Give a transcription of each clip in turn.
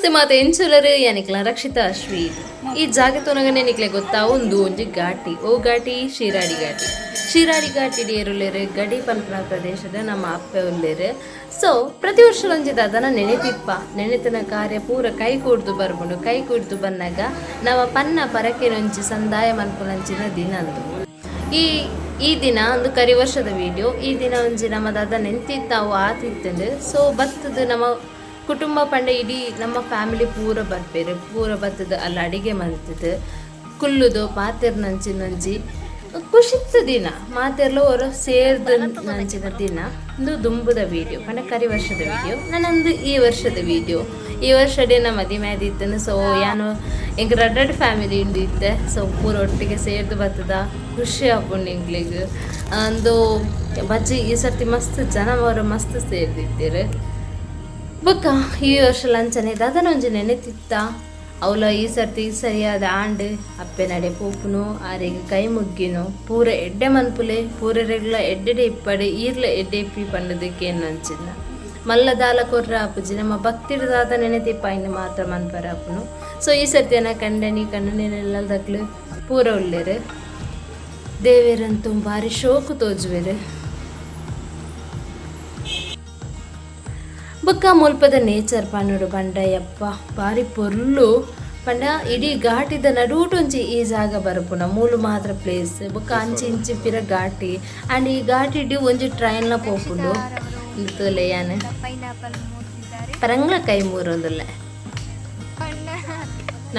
ನಮಸ್ತೆ ಮಾತೆ ಎಂಚುಲರು ಯಾನಿಕ್ಲ ರಕ್ಷಿತಾ ಅಶ್ವೀನ್. ಈ ಜಾಗ ತೋನಗನೆ ನಿಕ್ಲೆ ಗೊತ್ತಾ? ಒಂದು ಒಂಜಿ ಘಾಟಿ. ಓ ಘಾಟಿ? ಶಿರಾಡಿ ಘಾಟಿ. ಶಿರಾಡಿ ಘಾಟಿ ಏರುಲ್ಲೇರು ಗಡಿ ಪನ್ಪುನ ಪ್ರದೇಶದ ನಮ್ಮ ಅಪ್ಪೆ ಉಲ್ಲೇರು. ಸೊ ಪ್ರತಿ ವರ್ಷ ಒಂಜಿ ದಾದನ ನೆನೆತಿಪ್ಪ, ನೆನೆತನ ಕಾರ್ಯ ಪೂರ ಕೈ ಕೂಡ್ದು ಬರ್ಬುಂಡು. ಕೈ ಕೂಡ್ದು ಬನ್ನಗ ನಮ್ಮ ಪನ್ನ ಪರಕೆನೊಂಜಿ ಸಂದಾಯ ಮನ್ಪುನಂಚಿನ ದಿನ ಅಂದು ಈ ಈ ದಿನ. ಒಂದು ಕರಿ ವರ್ಷದ ವಿಡಿಯೋ. ಈ ದಿನ ಒಂಜಿ ನಮ್ಮ ದಾದ ನೆಂತಿತ್ತಾವು ಆತಿತ್ತಂಡು. ಸೊ ಬತ್ತದ ನಮ್ಮ ಕುಟುಂಬ ಪಂಡ ಇಡೀ ನಮ್ಮ ಫ್ಯಾಮಿಲಿ ಪೂರ ಬರ್ಪೇರು. ಪೂರ ಬತ್ತದ ಅಲ್ಲ ಅಡಿಗೆ ಮಂತದ ಕುಲ್ಲುದು ಪಾತೆರ್ನಂಚಿನಂಚಿ ಖುಷಿತ್ತ ದಿನ. ಮಾತೆರ್ಲ ಹೊರ ಸೇರ್ದು ನಂಚಿನ ದಿನ. ಒಂದು ದುಂಬುದ ವಿಡಿಯೋ ಪಂಡ ಕರಿ ವರ್ಷದ ವಿಡಿಯೋ. ನಾನಂದು ಈ ವರ್ಷದ ವಿಡಿಯೋ. ಈ ವರ್ಷಡೇ ನಮ್ಮ ಮದಿಮೆ ಆದಿತ್ತನು. ಸೊ ಯಾನು ಎಂಕ್ ರಡ್ಡಡ್ ಫ್ಯಾಮಿಲಿ ಉಂಡು ಇತ್ತೆ. ಸೊ ಪೂರ ಒಟ್ಟಿಗೆ ಸೇರ್ದು ಬತ್ತದ, ಖುಷಿ ಆಪುಂಡು ಎಂಕ್ಲೆಗ್. ಅಂದು ಬಜ್ಜಿ ಈ ಸರ್ತಿ ಮಸ್ತ್ ಜನ ಅವರು ಮಸ್ತ್ ಸೇರ್ದಿತ್ತೆರ್. ಬೊಕ್ಕ ಈ ವರ್ಷ ಲಂಚನೆ ದಾದನೊಂಜಿ ನೆನೆತಿತ್ತ ಅವಲ ಈ ಸರ್ತಿ ಸರಿಯಾದ ಆಂಡ್. ಅಪ್ಪೆ ನಡೆ ಪೋಪುನು, ಆರೆಗ್ ಕೈ ಮುಗ್ಗಿನು. ಪೂರ ಎಡ್ಡೆ ಮನ್ಪುಲೆ, ಪೂರೆರೆಗ್ಲ ಎಡ್ಡೆಡೆ ಇಪ್ಪಡೆ, ಈರ್ಲ ಎಡ್ಡೆ ಇಪ್ಪಿ ಪಂಡದಕ್ಕೆ ಅಂಚಿನ ಮಲ್ಲ ದಾಲ ಕೊರ್ರ ಆಪುಜಿ. ನಮ್ಮ ಭಕ್ತಿಡ್ ದಾದ ನೆನೆತಿಪ್ಪ ಇನ್ನು ಮಾತ್ರ ಮನ್ಪರ ಆಪುನು. ಸೊ ಈ ಸರ್ತಿ ಅನ್ನ ಕಂಡನಿ ಕಂಡನಿನೆಲ್ಲ ದಕ್ಲು ಪೂರ ಉಲ್ಲೇರು. ದೇವೆರಂತೂ ಭಾರಿ ಶೋಕು ತೋಜುವೆರು. ಬೊಕ್ಕ ಮುಲ್ಪದ ನೇಚರ್ ಪನ್ನೊಡು ಬಂಡಯಪ್ಪ ಬಾರಿ ಪೊರ್ಲು. ಪಂಡ ಇಡೀ ಘಾಟಿದ ನಡುಟೊಂಜಿ ಈ ಜಾಗ ಬರಪುನ. ಮೂಲು ಮಾತ್ರ ಪ್ಲೇಸ್. ಬೊಕ್ಕ ಅಂಚಿ ಇಂಚಿ ಪಿರ ಘಾಟಿ. ಅಂಡ್ ಈ ಘಾಟಿಡ್ ಒಂಜಿ ಟ್ರೈನ್ಲ ಪೋಪುಂಡು. ತೂಲೆ, ಯಾನ್ ಪೈನಾಪಲ್ ಮೂರ್ತಿದ್ದಾರೆ. ಪರಂಗ್ಲ ಕೈ ಮೂರೊಂದುಲ್ಲೆ.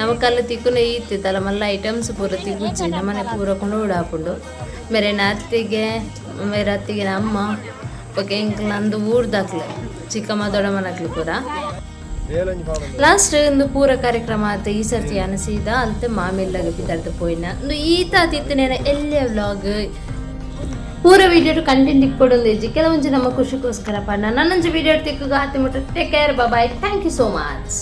ನಮಕಲ್ಲ ತಿಕ್ಕುನ ಈತಿತ್ತಲ್ಲ, ಮಲ್ಲ ಐಟಮ್ಸ್ ಪೂರ ತಿಕ್ಕುಜಿ. ನಮ್ಮನೆ ಪೂರ ಕೊಂಡು ಉಡಾಪುಂಡು. ಮೇರೆ ಅತ್ತಿಗೆ, ಮೇರೆ ಅತ್ತಿಗೆ ಅಮ್ಮ, ಬೊಕ್ಕ ಎಂಕ್ಲ ಅಂದು ಊರ್ದಾಕ್ಲೆ ಚಿಕ್ಕಮ್ಮ ದೊಡ್ಡಮ್ಮನಕ್ಲು ಪೂರ. ಲಾಸ್ಟ್ ಒಂದು ಪೂರ ಕಾರ್ಯಕ್ರಮ ಆತ. ಈ ಸರ್ತಿ ಅನಸೀದ ಅಲ್ತೆ ಮಾಮಿಲ್ಲಾಗ ಬಿದ್ದಾರ್ದು ಪೋಯಿನ. ಒಂದು ಈತ ತಿತ್ತನೇನ ಎಲ್ಲೇ ವ್ಲಾಗ್ ಪೂರ ವಿಡಿಯೋ ಕಂಟೆಂಟ್ ಇಕ್ಕೊಡೊಂದು ಇಜ್ಜಿ. ಕೆಲವೊಂಜಿ ನಮ್ಮ ಖುಷಿಗೋಸ್ಕರ ಪಣ್ಣ. ನನ್ನೊಂಜಿ ವಿಡಿಯೋ ತಿಕ್ಕುಗ ಆತಿ ಮುಟ್ಟ take care, bye, thank you so much.